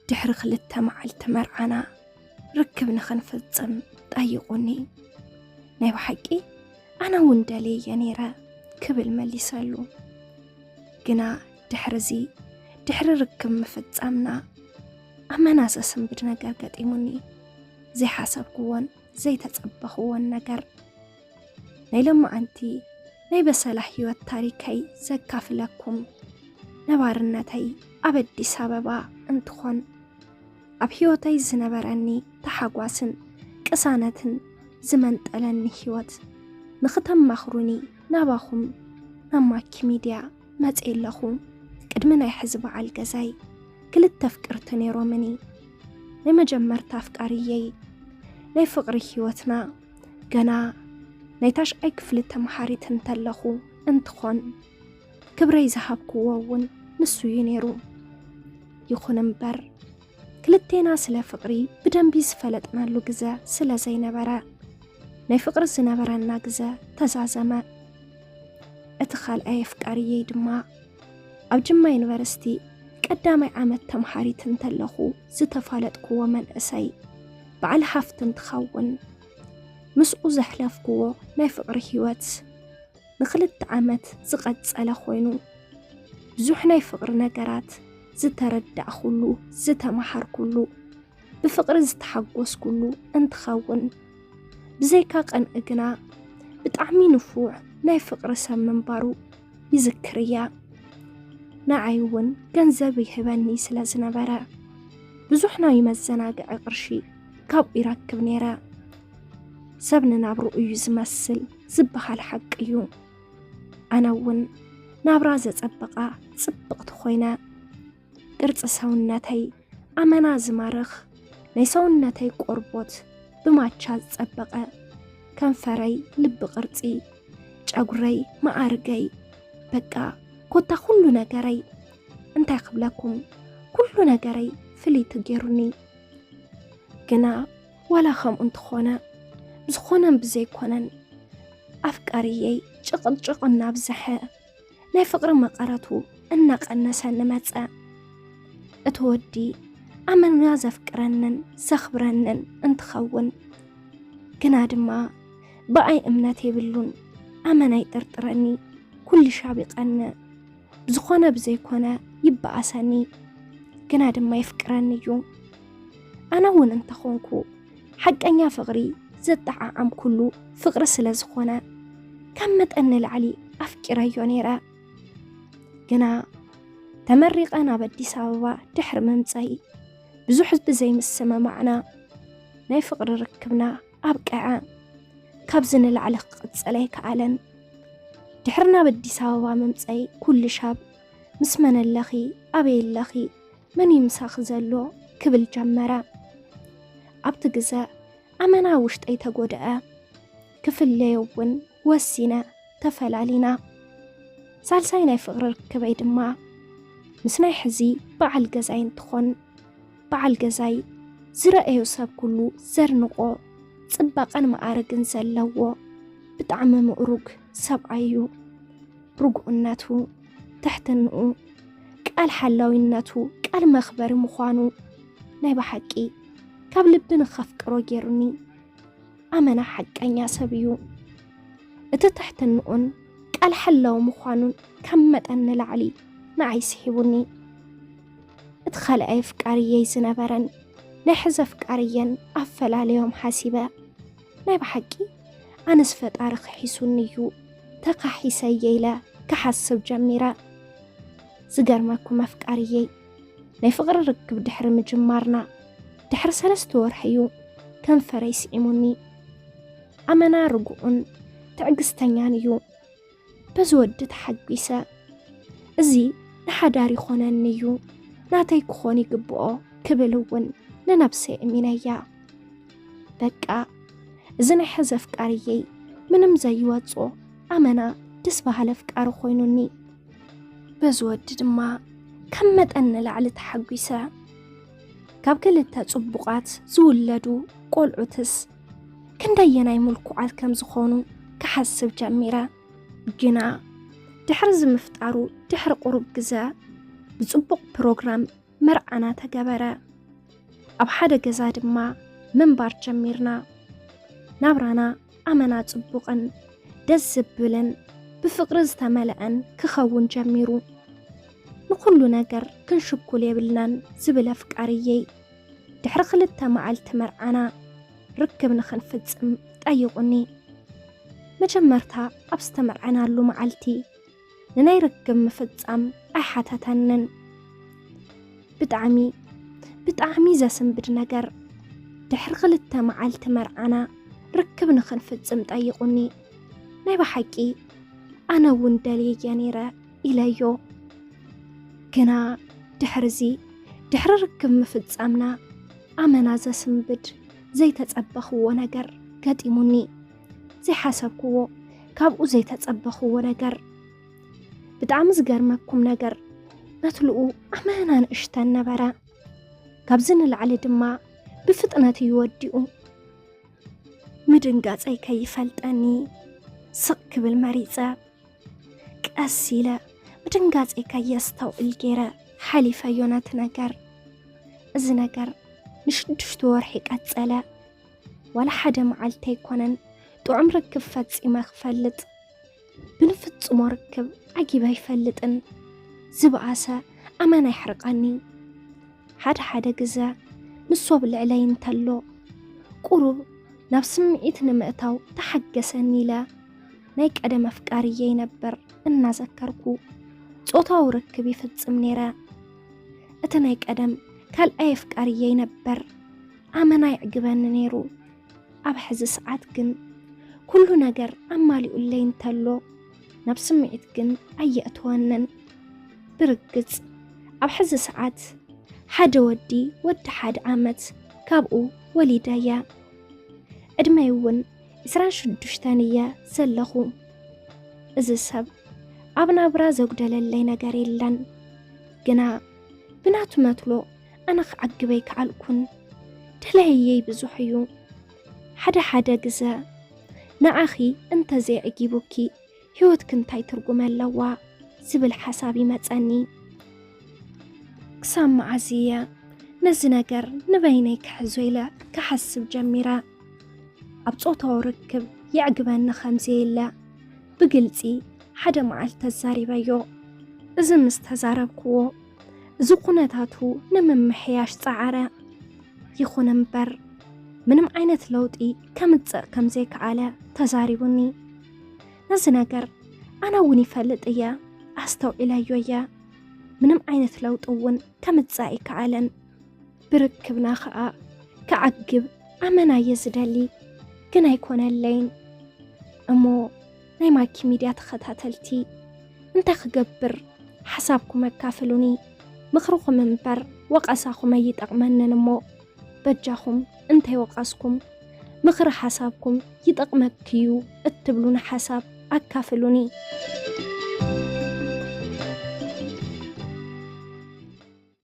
ድሕሪ ክልተ መዓልቲ መርዓና ርክብ ንኽንፍጽም ጠይቑኒ። ናይ ብሓቂ ኣነ እውን ደልየየ ነይረ ክብል መሊሰሉ። ግና ድሕርዚ፣ ድሕሪ ርክብ ምፍጻምና፣ ኣመና ዘሰንብድ ነገር ገጢሙኒ። ዘይሓሰብክዎን ዘይተጸበኽዎን ነገር። ናይ ሎማዓንቲ ናይ በሰላ ህይወት ታሪከይ ዘካፍለኩም፣ ነባርነተይ ኣብ ኣዲስ ኣበባ እንትኾን፣ ኣብ ህይወተይ ዝነበረኒ ተሓጓስን ቅሳነትን ዝመንጠለኒ ህይወት ንኽተማኽሩኒ ናባኹም ናብ ማኪ ሚድያ መጽየ ኣለኹ። ቅድሚ ናይ ሕዚ በዓል ገዛይ ክልተ ኣፍቀርቲ ነይሮምኒ። ናይ መጀመርታ ኣፍቃሪየይ ናይ ፍቕሪ ህይወትና ገና ናይ ታሽዓይ ክፍሊ ተምሃሪት እንተለኹ እንትኾን፣ ክብረይ ዝሃብክዎ እውን ንሱ እዩ ነይሩ። ይኹን እምበር፣ ክልቴና ስለ ፍቕሪ ብደንቢ ዝፈለጥናሉ ግዘ ስለ ዘይነበረ፣ ናይ ፍቕሪ ዝነበረና ግዘ ተዛዘመ። እቲ ካልኣይ ኣፍቃሪየይ ድማ ኣብ ጅማ ዩኒቨርሲቲ ቀዳማይ ዓመት ተምሃሪት እንተለኹ ዝተፋለጥክዎ መንእሰይ በዓል ሃፍቲ እንትኸውን፣ ምስኡ ዘሕለፍክዎ ናይ ፍቕሪ ህይወት ንኽልተ ዓመት ዝቐጸለ ኮይኑ፣ ብዙሕ ናይ ፍቕሪ ነገራት ዝተረዳእኩሉ፣ ዝተመሃርኩሉ፣ ብፍቕሪ ዝተሓጎስኩሉ እንትኸውን፣ ብዘይካ ቅንኢ ግና ብጣዕሚ ንፉዕ ናይ ፍቕሪ ሰብ ምንባሩ ይዝክር እየ። ንዓይ እውን ገንዘብ ይህበኒ ስለ ዝነበረ፣ ብዙሕ ናይ መዘናግዒ ቅርሺ ካብኡ ይረክብ ነይረ። ሰብ ንናብርኡ እዩ ዝመስል ዝበሃል ሓቂ እዩ። ኣነ እውን ናብራ ዘጸበቓ ጽብቕቲ ኮይነ፣ ቅርጺ ሰውነተይ ኣመና ዝማርኽ፣ ናይ ሰውነተይ ቆርቦት ብማቻ ዝጸበቐ፣ ከንፈረይ ልቢ ቅርጺ፣ ጨጉረይ መኣርገይ፣ በቃ ኮታ ኩሉ ነገረይ፣ እንታይ ክብለኩም፣ ኩሉ ነገረይ ፍልይቲ ገይሩኒ። ግና ዋላ ከምኡ እንተኾነ፣ ብዝኾነን ብዘይኮነን ኣፍቃሪየይ ጭቕጭቕ እናብዝሐ፣ ናይ ፍቕሪ መቐረቱ እናቐነሰኒ መጸ። እቲ ወዲ ኣመና ዘፍቅረንን ዘኽብረንን እንትኸውን፣ ግና ድማ ብኣይ እምነት የብሉን። ኣመና ይጥርጥረኒ፣ ኩሉ ሻብ ይቐንእ፣ ብዝኾነ ብዘይኮነ ይበኣሰኒ፣ ግና ድማ የፍቅረኒ እዩ። ኣነ እውን እንተኾንኩ ሓቀኛ ፍቕሪ ዘጠዓዓምኩሉ ፍቕሪ ስለ ዝኾነ፣ ካብ መጠን ንላዕሊ ኣፍቂረዮ ነይረ። ግና ተመሪቐ ናብ ኣዲስ ኣበባ ድሕሪ ምምጸይ፣ ብዙሕ ብዘይምስምማዕና ናይ ፍቕሪ ርክብና ኣብቅዐ። ካብዚ ንላዕሊ ክቕጽል ኣይከኣለን። ድሕሪ ናብ ኣዲስ ኣበባ ምምጸይ ኩሉ ሻብ፣ ምስ መን ኣለኺ? ኣበይ ኣለኺ? መን እዩ ምሳኺ ዘሎ? ክብል ጀመረ። ኣብቲ ግዘ ኣመና ውሽጠይ ተጎድአ። ክፍለዮ እውን ወሲነ፣ ተፈላሊና። ሳልሳይ ናይ ፍቕሪ ርክበይ ድማ ምስ ናይ ሕዚ በዓል ገዛይ እንትኾን፣ በዓል ገዛይ ዝረኣዮ ሰብ ኩሉ ዘድንቖ፣ ጽባቐን መኣርግን ዘለዎ ብጣዕሚ ምእሩግ ሰብኣይ እዩ። ርጉእነቱ፣ ትሕትንኡ፣ ቃል ሓላዊነቱ፣ ቃል መኽበሪ ምዃኑ ናይ ብሓቂ ካብ ልቢ ንኸፍቅሮ ገይሩኒ። ኣመና ሓቀኛ ሰብ እዩ። እቲ ትሕትንኡን ቃል ሓላዊ ምዃኑን ካብ መጠን ንላዕሊ ንዓይ ስሒቡኒ። እቲ ካልኣይ ኣፍቃሪየይ ዝነበረን ናይ ሕዚ ኣፍቃሪየን ኣፈላለዮም ሓሲበ፣ ናይ ብሓቂ ኣነስ ፈጣሪ ክሒሱኒ እዩ ተኻሒሰ እየ ኢለ ክሓስብ ጀሚረ። ዝገርመኩም ኣፍቃሪየይ፣ ናይ ፍቕሪ ርክብ ድሕሪ ምጅማርና ድሕሪ ሰለስተ ወርሒ እዩ ከንፈረይ ስዒሙኒ። ኣመና ርጉእን ትዕግስተኛን እዩ። በዚ ወዲ ተሓጒሰ። እዚ ንሓዳር ይኾነኒ እዩ፣ ናተይ ክኾን ይግብኦ ክብል እውን ንነብሰይ እሚነያ። በቃ፣ እዚ ናይ ሕዚ ኣፍቃሪየይ ምንም ዘይወጾ ኣመና ደስ በሃሊ ኣፍቃሪ ኮይኑኒ። በዚ ወዲ ድማ ካብ መጠን ንላዕሊ ተሓጒሰ። ካብ ክልተ ጽቡቓት ዝውለዱ ቆልዑትስ ክንደየናይ ምልኩዓት ከም ዝኾኑ ክሓስብ ጀሚረ። ግና ድሕሪ ዝምፍጣሩ ድሕሪ ቁሩብ ግዘ ብጽቡቕ ፕሮግራም መርዓና ተገበረ። ኣብ ሓደ ገዛ ድማ ምንባር ጀሚርና። ናብራና ኣመና ጽቡቕን ደስ ዝብልን ብፍቕሪ ዝተመልአን ክኸውን ጀሚሩ። ንኹሉ ነገር ክንሽኩል የብልናን ዝብል ኣፍቃሪየይ፣ ድሕሪ ክልተ መዓልቲ መርዓና ርክብ ንኽንፍጽም ጠይቑኒ። መጀመርታ ኣብ ዝተመርዓናሉ መዓልቲ ንናይ ርክብ ምፍጻም ኣይሓተተንን። ብጣዕሚ፣ ብጣዕሚ ዘስንብድ ነገር። ድሕሪ ክልተ መዓልቲ መርዓና ርክብ ንኽንፍጽም ጠይቑኒ። ናይ ብሓቂ ኣነ እውን ደልየየ ነይረ ኢለዮ። ግና ድሕርዚ፣ ድሕሪ ርክብ ምፍጻምና ኣመና ዘስንብድ ዘይተጸበኽዎ ነገር ገጢሙኒ። ዘይሓሰብክዎ፣ ካብኡ ዘይተጸበኽዎ ነገር። ብጣዕሚ ዝገርመኩም ነገር፣ መትልኡ ኣመና ንእሽተን ነበረ። ካብዚ ንላዕሊ ድማ ብፍጥነት እዩ ወዲኡ። ምድንጋጸይ ከይፈልጠኒ ስቕ ክብል መሪጸ። ቀስ ኢለ ምድንጋጸይ ከየስተውዕል ገይረ ሓሊፈዮ ነቲ ነገር። እዚ ነገር ንሽዱሽተ ወርሒ ቀጸለ። ዋላ ሓደ መዓልቲ ኣይኮነን ጥዑም ርክብ ፈጺመ ክፈልጥ። ብንፍጽሞ ርክብ ዓጊበ ኣይፈልጥን። ዝበኣሰ ኣመና የሕርቐኒ። ሓደ ሓደ ግዘ ንሱ ኣብ ልዕለይ እንተሎ፣ ቁሩብ ናብ ስምዒት ንምእታው ተሓገሰኒ ኢለ ናይ ቀደም ኣፍቃሪየይ ነበር እናዘከርኩ ጾታዊ ርክብ ይፍጽም ነይረ። እቲ ናይ ቀደም ካልኣይ ኣፍቃሪየይ ነበር ኣመና የዕግበኒ ነይሩ። ኣብ ሕዚ ሰዓት ግን ኩሉ ነገር ኣማሊኡለይ እንተሎ፣ ናብ ስምዒት ግን ኣየእትወንን። ብርግጽ ኣብ ሕዚ ሰዓት ሓደ ወዲ፣ ወዲ ሓደ ዓመት፣ ካብኡ ወሊደየ። ዕድመይ እውን ዕስራን ሽዱሽተን እየ ዘለኹ። እዚ ሰብ ኣብ ናብራ ዘጉደለለይ ነገር የለን። ግና ብናቱ መትሎ ኣነ ክዓግብ ኣይከኣልኩን። ደለየየይ ብዙሕ እዩ። ሓደ ሓደ ግዘ ንዓኺ እንተዘይዕጊቡኪ ህይወትኪ እንታይ ትርጉም ኣለዋ ዝብል ሓሳብ ይመጸኒ። ክሳብ መዓዝ እየ ነዚ ነገር ንበይነይ ክሕዞ ኢለ ክሓስብ ጀሚረ። ኣብ ጾታዊ ርክብ የዕግበኒ ከም ዘየለ ብግልጺ ሓደ መዓልቲ ተዛሪበዮ። እዚ ምስ ተዛረብክዎ፣ እዚ ኩነታቱ ንምምሕያሽ ጸዓረ። ይኹን እምበር፣ ምንም ዓይነት ለውጢ ከምጽእ ከም ዘይከኣለ ተዛሪቡኒ። ነዚ ነገር ኣነ እውን ይፈልጥ እየ፣ ኣስተውዒለዮ እየ። ምንም ዓይነት ለውጢ እውን ከምጽእ ኣይከኣለን። ብርክብና ኸኣ ክዓግብ ኣመና እየ ዝደሊ፣ ግን ኣይኮነለይን። እሞ ናይ ማኪ ሚድያ ተኸታተልቲ፣ እንታይ ክገብር ሓሳብኩም ኣካፍሉኒ። ምኽርኹም እምበር ወቐሳኹም ኣይጠቕመንን እሞ፣ በጃኹም እንተይወቐስኩም፣ ምኽሪ ሓሳብኩም ይጠቕመኪ እዩ እትብሉኒ ሓሳብ ኣካፍሉኒ።